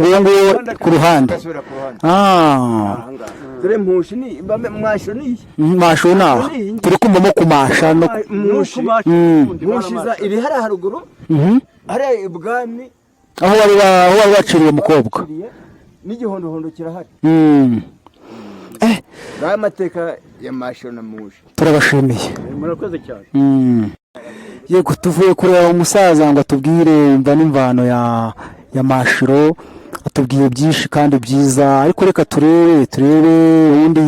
Uwo nguwo ku ruhande. Ugasubira ku ruhande. Ah. Dore Mpushi ni Mwasho ni iyi. Masho naho turi kumvamo kumasha no Mpushi. Mpushi za iri hariya haruguru, hariya ibwami. Aho bari baciriye umukobwa. N'igihondohondo kirahari. Ngayo amateka ya Masho na Mushi. Turabashimiye. Murakoze cyane. Yego, tuvuye kureba umusaza ngo atubwire imva n'imvano ya Mashiro, atubwiye byinshi kandi byiza. Ariko reka turebe ubundi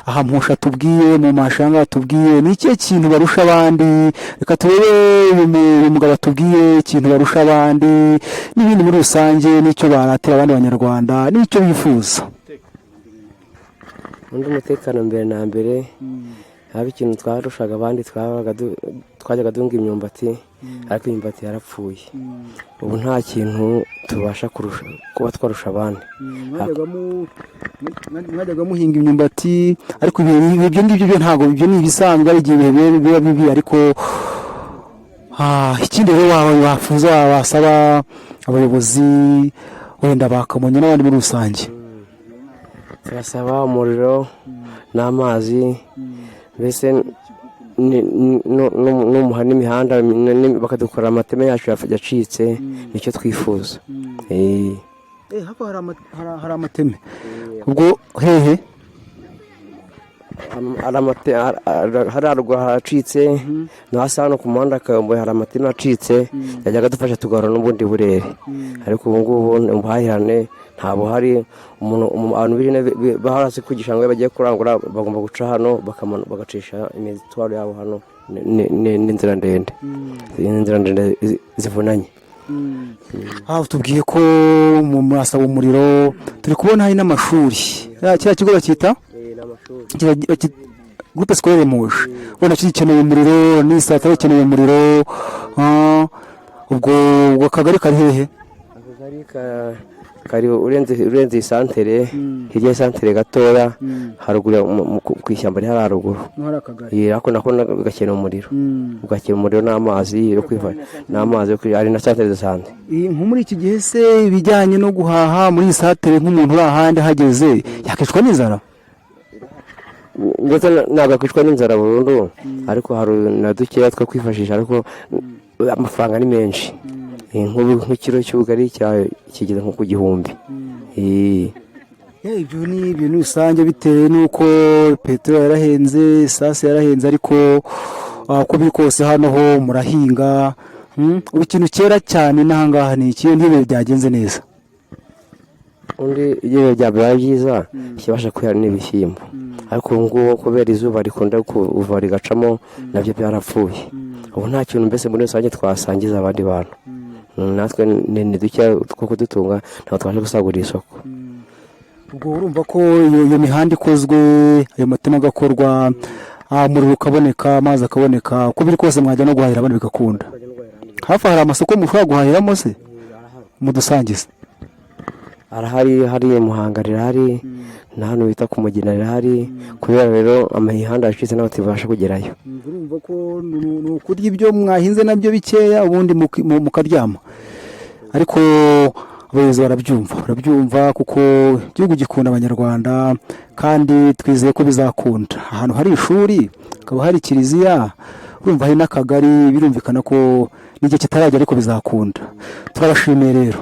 aha Mpusha atubwiye, mu mashanga atubwiye ni ikihe kintu barusha abandi. Reka turebe uyu mugabo atubwiye ikintu barusha abandi n'ibindi muri rusange, n'icyo baratira abandi Banyarwanda, n'icyo bifuza. Undi umutekano mbere na mbere. Haba ikintu twarushaga abandi, twajyaga duhinga imyumbati, ariko imyumbati yarapfuye. Ubu nta kintu tubasha kurusha, kuba twarusha abandi. Mwajyaga muhinga imyumbati, ariko ibyo ngibyo byo ntabwo, ibyo ni ibisanzwe, ari igihe ibihe biba bibi. Ariko ikindi rero wafuza, wasaba abayobozi wenda ba Kamonyi n'abandi muri rusange? Turasaba umuriro n'amazi, mbese n'imihanda, bakadukorera amateme yacu yacitse. Nicyo twifuza. Hafi hari amateme ubwo hehe? Hari haruguru haracitse, no hasi hano ku muhanda Kayombo hari amateme acitse yajyaga adufasha tugahura n'ubundi burere, ariko ubu ngubu ubuhahirane nta buhari. Abantu b'ihene bahasi ku gishanga, iyo bagiye kurangura bagomba guca hano, bagacisha imitwaro yabo hano. N'inzira ndende, inzira ndende zivunanye. Tubwiye ko murasaba umuriro, turi kubona hari n'amashuri. Kiriya kigo bacyita Groupe Scolaire Muje, ubona cyo gikeneye umuriro, n'isatara ikeneye umuriro. Ubwo akagari kari hehe? Akagari kari urenze iyi santere, hirya y'isantere gatoya, haruguru ku ishyamba riri haruguru. Hari akagari. Ariko nako gakeneye umuriro, ugakenera umuriro n'amazi yo kwiva, n'amazi yo ari na centre de santé. Nko muri iki gihe se, ibijyanye no guhaha muri iyi santere, nk'umuntu uri ahandi ahageze yakicwa n'inzara? Ndetse ntabwo akwicwa n'inzara burundu, ariko hari na dukeya two kwifashisha, ariko amafaranga ni menshi. Nk'ubu nk'ikiro cy'ubugari kigeze nko ku 1000. Ibyo ni ibintu rusange bitewe n'uko peteroli yarahenze, esanse yarahenze, ariko uko biri kose hano ho murahinga. Ubu ikintu cyera cyane n'ahangaha ni iki ntibibe byagenze neza? Undi iyo byabaye byiza, ikibasha kwera ni ibishyimbo, ariko ubu ngubu kubera izuba rikunda kuva rigacamo, nabyo byarapfuye. Ubu nta kintu mbese muri rusange twasangiza abandi bantu. Natwe ni duke two kudutunga, ntabwo twabasha gusagurira isoko. Ubwo urumva ko iyo mihanda ikozwe, ayo mateme agakorwa, umuriro ukaboneka, amazi akaboneka, uko biri kose mwajya no guhahira abandi bigakunda. Hafi hari amasoko mushobora guhahiramo se, mudusangiza? Arahari, hariya Muhanga rirahari, na hano bita ku Mugina rirahari. Kubera rero imihanda yacitse, ntabwo tubasha kugerayo. Urumva ko ni ukurya ibyo mwahinze nabyo bikeya, ubundi mukaryama. Ariko abayobozi barabyumva, kuko igihugu gikunda Abanyarwanda, kandi twizeye ko bizakunda. Ahantu hari ishuri, hakaba hari kiliziya, urumva hari n'akagari, birumvikana ko n'igihe kitaragera, ariko bizakunda. Turabashimiye rero.